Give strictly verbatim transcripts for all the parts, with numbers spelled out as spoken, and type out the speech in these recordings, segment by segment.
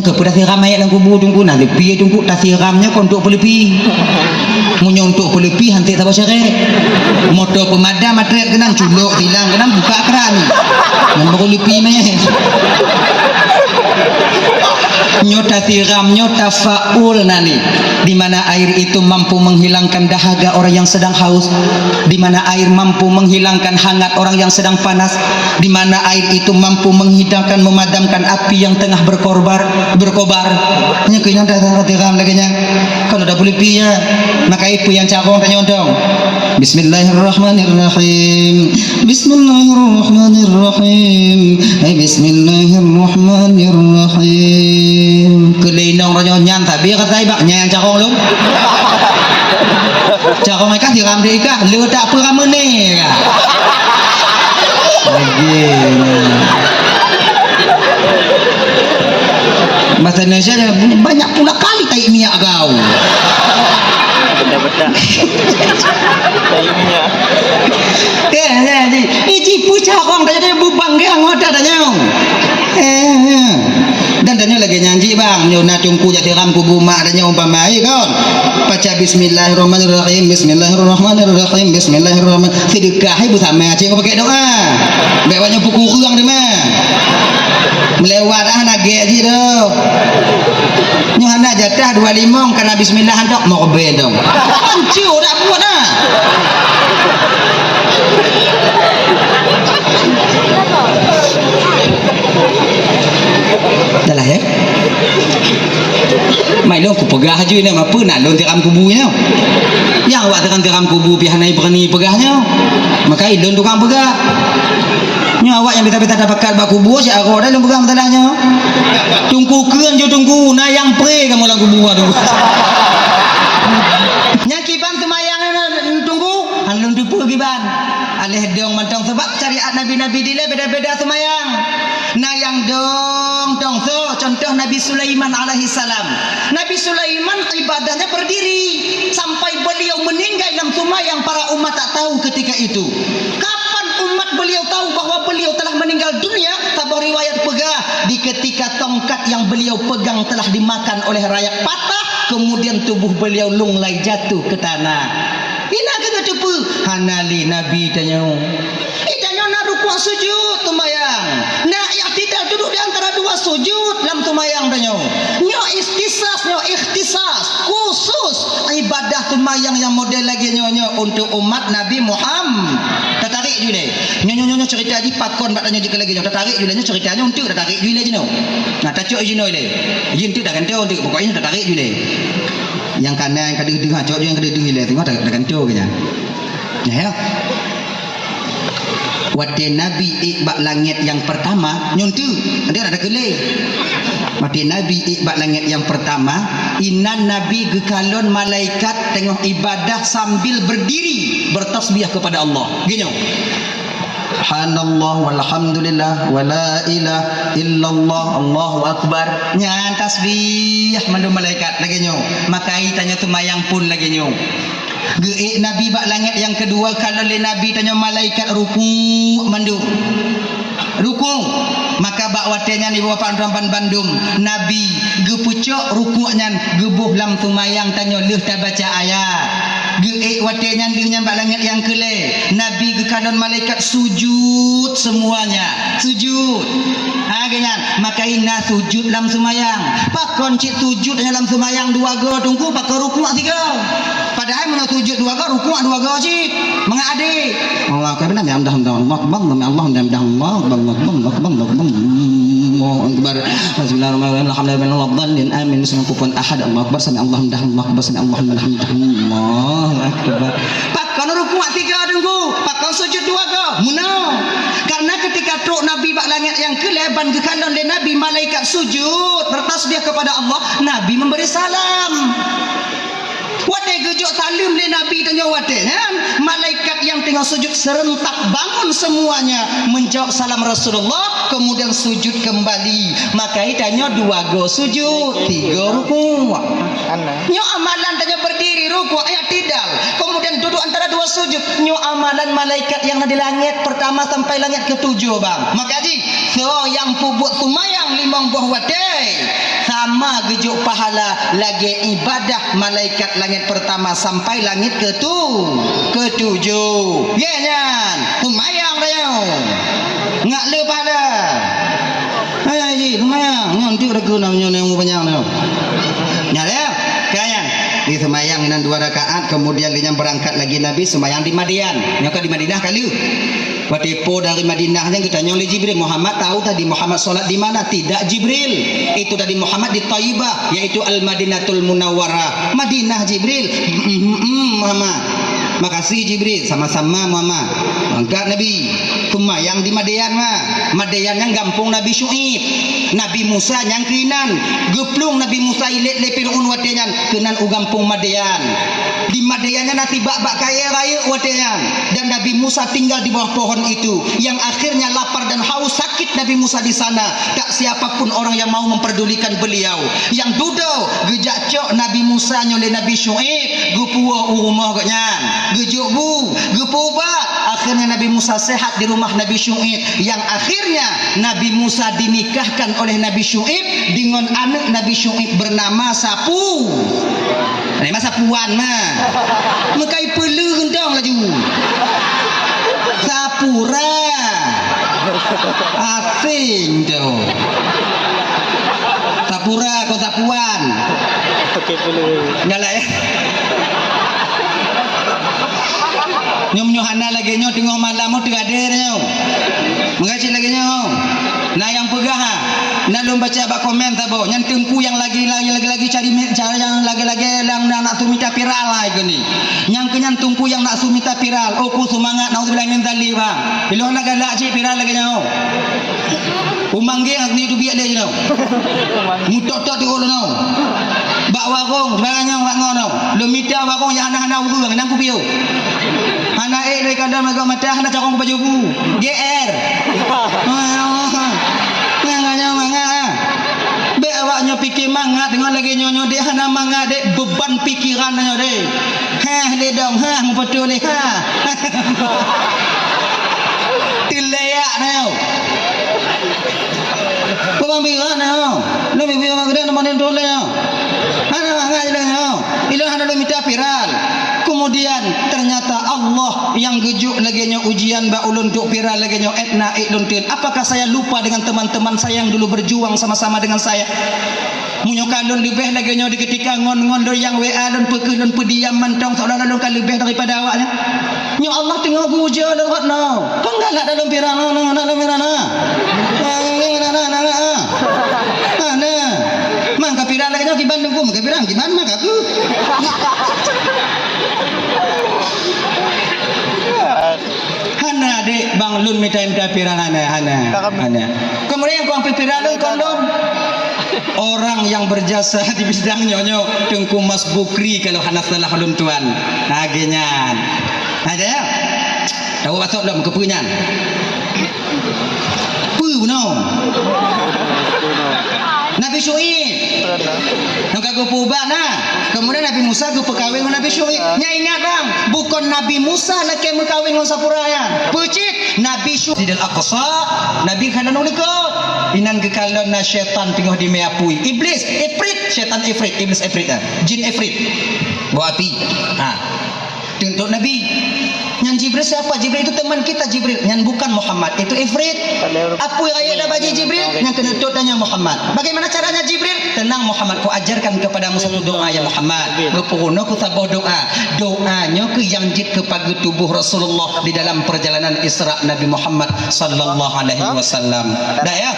Keu peue tasiram mayét lam kubu Teungku, na leupie Teungku, tasiram nyoe kon untuk peuleupi. Meunyoe untuk peuleupi, hanté saboh syarek. Moto peumadam atrét keunan, culok silang keunan, buka kran. Nyan baru leupie mayét. Nyoe tasiram, nyoe tafaul nan nyoe, di mana air itu mampu menghilangkan dahaga orang yang sedang haus, di mana air mampu menghilangkan hangat orang yang sedang panas, di mana air itu mampu menghidangkan, memadamkan api yang tengah berkorbar, berkobar. Nyoe keuh nyang tasiram lagèe nyan. Kon ada peuleupi nyan. Maka peue nyang carông tanyoe dong. Bismillahirrahmanirrahim. Bismillahirrahmanirrahim. Hai, bismillahirrahmanirrahim. Keu lé inong tanyoe nyan sabe ka sai bak nyan nyang carông lom. Carông ai kah siram deh kah, le tak peue rameuné kah. Lagi. Bahasa Indonesia dia, banyak pula kali tai minyak kau. Betul-betul. Tai minyak. Eh, eh, eh, eh, ji peucah orang dah jadi bubang dia anggota dah nyong. Eh, eh. Dan tanya lagi nyanji bang, nyoe na Teungku jak siram kubu mak tanya umpama, eh, kon. Baca bismillahirrahmanirrahim, bismillahirrahmanirrahim, bismillahirrahmanirrahim. Sedekah, eh, beusama cik kau pakai doa. Baik banyak buku kurang deh mah. Melewat ah nagek ji tu. Nyoe hana jatah dua limong kana bismillah antok mokbe dong. Hancur dak buat dah. Dah lah ya. Mai lôn kupeugah aju nyoe, apa nak lôn tiram kubu nyoe. Nyang awak tiram-tiram kubu pih hana berani peugah nyoe. Maka lôn tukang peugah. Nyoe awak nyang bita-bita tapakat bak kubu, si Aro dah lôn peugah masalah nyoe. Tungku keun ju tungku, na nyang pre kamoe lam kubu tu. Nyang kiban seumayang nyoe tungku, han lôn teupeue kiban. Aléh dong mantong sebab syariat nabi-nabi dilée beda-beda seumayang. Na nyang dong, dong soe, contoh Nabi Sulaiman alaihissalam. Nabi Sulaiman ibadahnya berdiri sampai beliau meninggal dalam seumayang, para umat tak tahu ketika itu. Kapan umat beliau tahu bahwa beliau telah meninggal dunia? Saboh riwayat peugah, di ketika tongkat yang beliau pegang telah dimakan oleh rayap patah, kemudian tubuh beliau lunglai jatuh ke tanah. Inan keuh geuteupeue hana lé nabi tanyoe. Ih, tanyoe na rukuk sujud seumayang. Na i'tidal, duduk di antara dua sujud lam seumayang tanyoe. Nyoe ikhtisas, nyoe ikhtisas khusus ibadah seumayang nyang model lagèe nyoe, nyoe untuk umat Nabi Muhammad. Tatarék ju lé. Nyoe, nyoe, nyoe, nyoe cerita jih pakon bak tanyoe jih lagèe nyoe. Tatarék ju lé, nyoe cerita nyoe untuk tatarék ju lé jinoe. Nah, tacok jinoe lé. Jih untuk dah gantoe untuk, pokoknya tatarék ju lé. Nyang kanan nyang ka deuh-deuh, ha, cok nyang ka deuh-deuh ilèe, teungoh ta-, tagantoe keu nyan. Nah, ya. Watèe Nabi ék bak langèt nyang pertama, nyoe teuk, ada rada keulé. Watèe Nabi ék bak langèt nyang pertama, inan Nabi geukalon malaikat teungoh ibadah sambil berdiri bertasbih kepada Allah. Geuh nyoe. Subhanallah, walhamdulillah, wala ilaha illallah, Allahu akbar. Nyan tasbih mandum malaikat lagèe nyoe. Maka tanyoe seumayang pun lagèe nyoe. Geuék Nabi bak langèt nyang keudua, kalon lé Nabi tanyoe malaikat rukuk mandum. Rukuk. Maka bak watèe nyan ibu bapak tuan ban bandum, Nabi geupeucok rukuk nyan geuboh lam seumayang tanyoe lheueh tabaca ayat. Geuék watèe nyan lheueh nyan bak langèt nyang keulhèe, Nabi geukalon malaikat sujud seumuanya. Sujud. Ha, geuh nyan, maka na sujud lam seumayang. Pakon cit sujud hanya lam seumayang dua go teungku, pakon rukuk tiga? Padahai meunyoe sujud dua go, rukuk dua go cit. Mangat adé. Allah akbar, Allah akbar, Allah akbar, Allah akbar, Allah akbar, Allah akbar, Allah akbar, Allah akbar, Allah akbar. Bismillahirrahmanirrahim. Alhamdulillahirabbil alamin. Sami Allahu liman hamidah. Allah akbar, sami Allahu liman hamidah. Allahu akbar. Pakon rukuk tiga teungku, pakon sujud dua go. Meunoe. Karena ketika trok Nabi bak langèt nyang keulhèe ban geukalon lé Nabi malaikat sujud bertasbih kepada Allah, Nabi memberi salam. Watèe geujok saleuem lé Nabi tanyoe watèe nyan, malaikat nyang teungoh sujud serentak bangun semuanya menjawab salam Rasulullah, kemudian sujud kembali. Maka tanyoe dua go sujud, tiga rukuk. Nyoe amalan tanyoe berdiri, rukuk, i'tidal, kemudian duduk antara dua sujud. Nyoe amalan malaikat nyang na di langèt pertama sampai langèt ketujuh, bang. Maka jih, soe nyang peubuet seumayang limong boh watèe, geujok pahala lagée ibadah malaikat langét peurtama sampai langét keu tu-, keu tujoh. Yeh nyan, seumayang tanyoe. Ngat le pahala. Hai, ji, seumayang. Nyoe enteuk reukeu nam nyoe, nyoe panyang nyoe. Nyan ya, ka nyan. Di seumayang inan dua rakaat, kemudian lé nyan beurangkat lagi Nabi seumayang di Madian. Nyoe ka di Madinah ka lheueh. Watée po dari Madinah nyan geutanyong lé Jibril, "Muhammad tahu tadi Muhammad sholat di mana?" "Tidak, Jibril. Itu tadi Muhammad di Thaibah, yaitu Al-Madinatul Munawwarah." "Madinah, Jibril." "Mm, mm, mm, Muhammad." "Makasih, Jibril." "Sama-sama, Muhammad." Angkat Nabi. Seumayang di Madian, ma. Madian nyan gampông Nabi Syu'aib. Nabi Musa nyang keuinan. Geuplueng Nabi Musa ilét lé Fir'aun watée nyan keunan u gampông Madian. Di Madian nyan na sibak bak kayée rayeuk watée nyan, dan Nabi Musa tinggal di bawah pohon itu, yang akhirnya lapar dan haus, sakit Nabi Musa di sana. Tak siapa pun orang yang mau memperdulikan beliau. Nyang dudoe geujak cok Nabi Musa nyoe lé Nabi Syu'aib, geupuwoe u rumoh gobnyan, geujok bu, geupeuubat. Akhirnya Nabi Musa sehat di rumah Nabi Syu'aib, yang akhirnya Nabi Musa dinikahkan oleh Nabi Syu'aib dengan anak Nabi Syu'aib bernama Sapu. Nama Sapuan mah. Meukai peuleuh gendong laju. Sapura. Asing tu. Sapura keu Sapuan. Oke, peuleuh. Galak ya. Nyoe meunyoe hana lagée nyoe teungoh malam nyoe teugadée nyoe. Meugaji lagée nyoe. Na nyang peugah ha. Na lôn baca bak komen saboh. Nyan teungku nyang lagi, lagi, lagi, lagi cari mi-, cara nyang lagi, lagi nyang na, nak su mita viral lah ikeu ni. Nyang keu nyan teungku nyang nak su mita viral. Oh, ku seumangat, naudzubillah min dzalik, bang. Ilôn na galak cit viral lagée nyoe. Umang geng aku ni dubiet lé jinoe. Mutok-tok di ulôn. Bak warong, sebarang nyang bak ngono. Lôn mita warong nyang hana-hana ureueng, nang kupiôh. Hana ék lé kandang lagak mata, hana carông baju bu. G R. Nyan, nyan mangat, ah. Bék awak nyoe pike mangat deungon lagée nyoe, nyoe dek hana mangat dek, beban pikeran nyoe dek. Heh, lé dong, heh, meupeutôi lé, ha. Teuleyak na nyoe. Peubang bira na nyoe. Lôn bibia mageudan na manen tolé nyoe. Hana mangat lé nyoe. Ilôn hana lôn mita viral. Kemudian, ternyata Allah nyang geujok lagée nyoe ujian bak ulôn untuk viral lagée nyoe, étna ék lôn teun. Apakah saya lupa dengan teman-teman saya yang dulu berjuang sama-sama dengan saya? Meunyoe ka lôn leubeh lagée nyoe di keutika ngon, ngon lôn nyang W A lôn peukeuh lôn peudiam mantong seolah-olah lôn ka leubeh daripada awak nyan. Nyoe Allah teungoh geuuji lôn rot nyoe. Kon galak dalam piran na, na, na, dalam piran na. Na, na, na, na, na. Na, na. Mang ka piran lagée nyoe kiban teungku, ka piran kiban mak aku. Hana dek bang lôn mita-mita piran hana, hana. Hana. Kemudian kong pipiran lôn kon lôn. Orang yang berjasa di bidang nyoe nyoe Teungku Mas Bukri kalau hana salah lôn tuan. Lagée nyan. Ada ya? Tahu maksud lom keu peue nyan? Peue bunoe? Nabi Syu'aib. Nyang ka geupeuubat na. Kemudian Nabi Musa geupeukawen ngon Nabi Syu'aib. Nya ingat bang, bukon Nabi Musa lakée meukawen ngon sapura nyan. Peue cit? Nabi Syu'aib. Masjidil Aqsa, Nabi ka lôn likot. Inan geukalon na syaitan teungoh dimé apui. Iblis, ifrit, syaitan ifrit, iblis ifrit, ah. Jin ifrit. Bau api. Ha. Tuntut Nabi. Nyan Jibril siapa? Jibril itu teman kita, Jibril. Nyan bukan Muhammad, itu ifrit. Apui rayeuk dah bagi Jibril, nyan keuneuk tot tanya Muhammad. Bagaimana caranya Jibril? Tenang Muhammad, ku ajarkan kepadamu satu doa ya Muhammad. Geupeurunoe ku saboh doa. Doa nyoe keuh nyang jeuet keu pageue tuboh Rasulullah di dalam perjalanan Isra Nabi Muhammad sallallahu alaihi wasallam. Dah ya?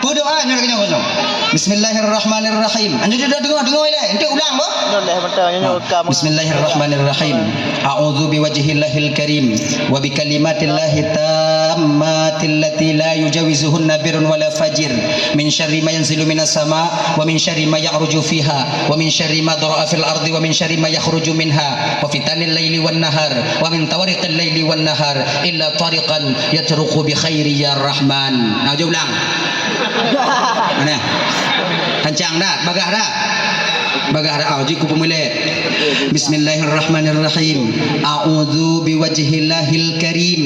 Peue doa nyoe lagée nyoe kosong. Bismillahirrahmanirrahim. Anda dah dengar, dengar ilée. Ente ulang boh. Nyoe leh mata nyoe rekam. Bismillahirrahmanirrahim. A'udzu biwajhillahil karim wa bikalimatillahit tammatil lati la yujawizuhunna barrun wala fajir, min syarri ma yanzilu minas sama, wa min syarri ma ya'ruju fiha, wa min syarri ma dhara'a fil ardi, wa min syarri ma yakhruju minha, wa fitanil laili wan nahar, wa min tawariqil laili wan nahar, illa tariqan yatruqu bi khairi ya Rahman. Nah, uji ulang. Mana? Kancang dah, bagah dah. Bagah dah, ah, uji ku peumulai. Bismillahirrahmanirrahim. A'udzu biwajhillahil karim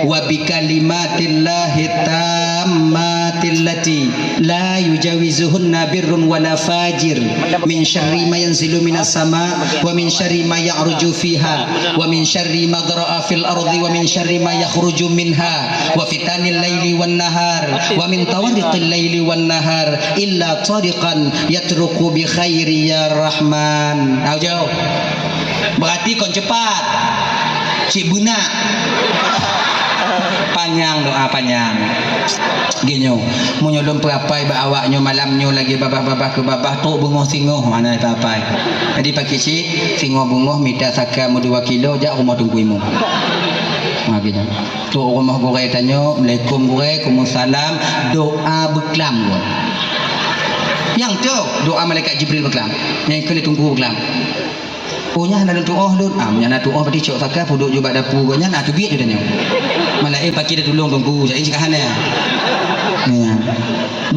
wa bikalimatillahit tammat allati la yujawizuhunna birrun wala fajir, min syarri ma yanzilu minas sama, wa min syarri ma ya'ruju fiha, wa min syarri ma dhara'a fil ardi, wa min syarri ma yakhruju minha, wa fitanil laili wan nahar, wa min tawariqil laili wan nahar, illa tariqan yatruqu bi khairi ya Rahman. Au jauh. Berarti kon cepat. Cit beuna. Panyang doa panyang. Geuh nyoe, meunyoe lôn peurapai bak awak nyoe malam nyoe lagèe babah-babah keu babah trok beungoh singoh hana papai. Jadi pakri cit, singoh beungoh mita saka meudua kilo jak rumoh Teungku Imum. Ha, geuh nyoe. Trok rumoh gurèe tanyoe, "Assalamualaikum gurèe." "Waalaikumsalam." Doa beuklam ngon. Nyang tu doa malaikat Jibril beuklam. Nyang keu lé Teungku beuklam. Oh, nyan hana tuoh lôn. Ah, nyan hana tuoh berarti cok saka peuduek ju bak dapu gobnyan, ah, teubiet ju tanyoe. Malah, eh, pakri dah tulông Teungku, jadi cit ka hana. Ya.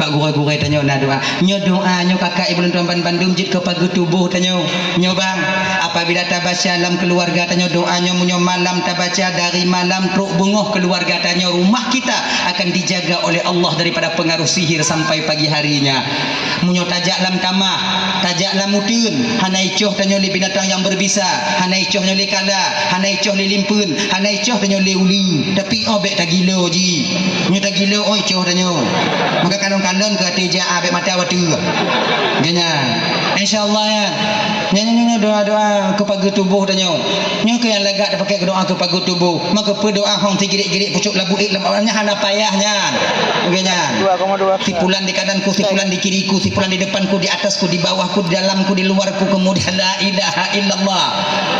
Bak gurèe-gurèe tanyoe na doa. Nyoe doa, nyoe kakak ibu lôn tuan ban-, bandum jeuet keu pageue tuboh tanyoe. Nyoe bang, apabila tabaca lam keuluwarga tanyoe doa nyoe, meunyoe malam tabaca dari malam trok beungoh keuluwarga tanyoe, rumah kita akan dijaga oleh Allah daripada pengaruh sihir sampai pagi harinya. Meunyoe tajak lam tamah, tajak lam uteuen, hana icoh tanyoe lé binatang nyang berbisa, hana icoh nyoe lé kala, hana icoh lé limpeuen, hana icoh tanyoe lé uleue, tapi oh bèk tagilo jih. Nyoe tagilo, oh icoh tanyoe. Maka kalon-kalon keu até jak, ah, bèk mata watèe. Geuh nyan. Insya Allah ya. Nyan, nyan, nyan, doa-doa keu pageue tuboh tanyoe. Nyoe keuh nyang lagak tapaké keu doa keu pageue tuboh. Maka peue doa hong sigirek-girek pucok labu ék lam awak nyan hana payah nyan. Geuh nyan. Dua koma dua. Si pulan di kananku, si pulan di kiriku, si pulan di depanku, di atasku, di bawahku, di dalamku, di luarku, kemudian la ilaha illallah.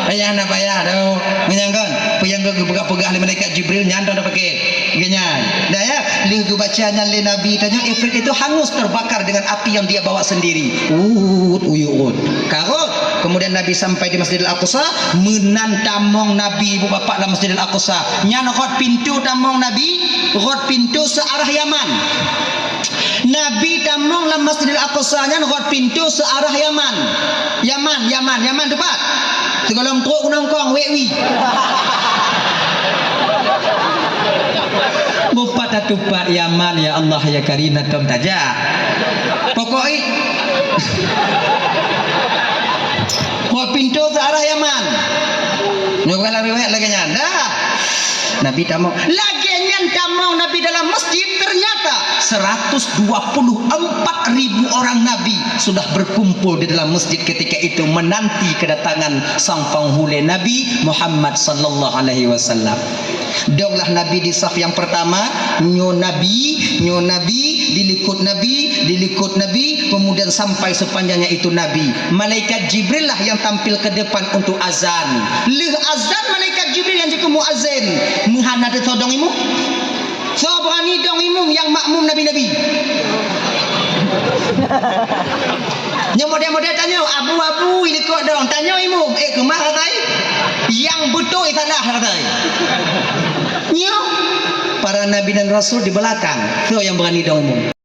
Payah hana payah tu. Meunyan kan? Peue nyang geupeugah-peugah lé malaikat Jibril nyan tapaké. Geuh nyan. Dah ya, lheueh geubaca nyan lé Nabi tanyoe, ifrit itu hangus terbakar dengan api yang dia bawa sendiri. Ut, uyuek rhot. Ka rhot. Kemudian Nabi sampai di Masjidil Aqsa, meunan tamong Nabi ibu bapak lam Masjidil Aqsa. Nyan rhot pintoe tamong Nabi, rhot pintoe seuarah Yaman. Nabi tamong lam Masjidil Aqsa nyan rhot pintoe seuarah Yaman. Yaman, Yaman, Yaman teupat. Sigohlom trok u Hongkong, wek wi. Bupat tatupat Yaman, ya Allah, ya Karim, na tom tajak. Pokok i. Rhot pintoe seuarah Yaman. Nyoe bukan lam riwayat lagèe nyan. Dah. Nabi tamong. Lagèe nyan tamong Nabi dalam masjid, ternyata seratus dua puluh empat ribu orang Nabi sudah berkumpul di dalam masjid ketika itu menanti kedatangan sang penghulu Nabi Muhammad sallallahu alaihi wasallam. Donglah Nabi di saf yang pertama, nyoe Nabi, nyoe Nabi, di likot Nabi, di likot Nabi, kemudian sampai sepanjangnya itu Nabi. Malaikat Jibril lah yang tampil ke depan untuk azan. Lheueh azan, malaikat Jibril nyang jeuet keu muazin. Meuhana teusoe dong imum. Soe beurani dong imum nyang makmum nabi-nabi? Nyoe model-model tanyoe, abu-abu i likot dong. Tanyoe imum, eh, keumah ratai? Nyang beutôi salah ratai. Nyoe, para nabi dan rasul di belakang. Soe nyang beurani dong imum?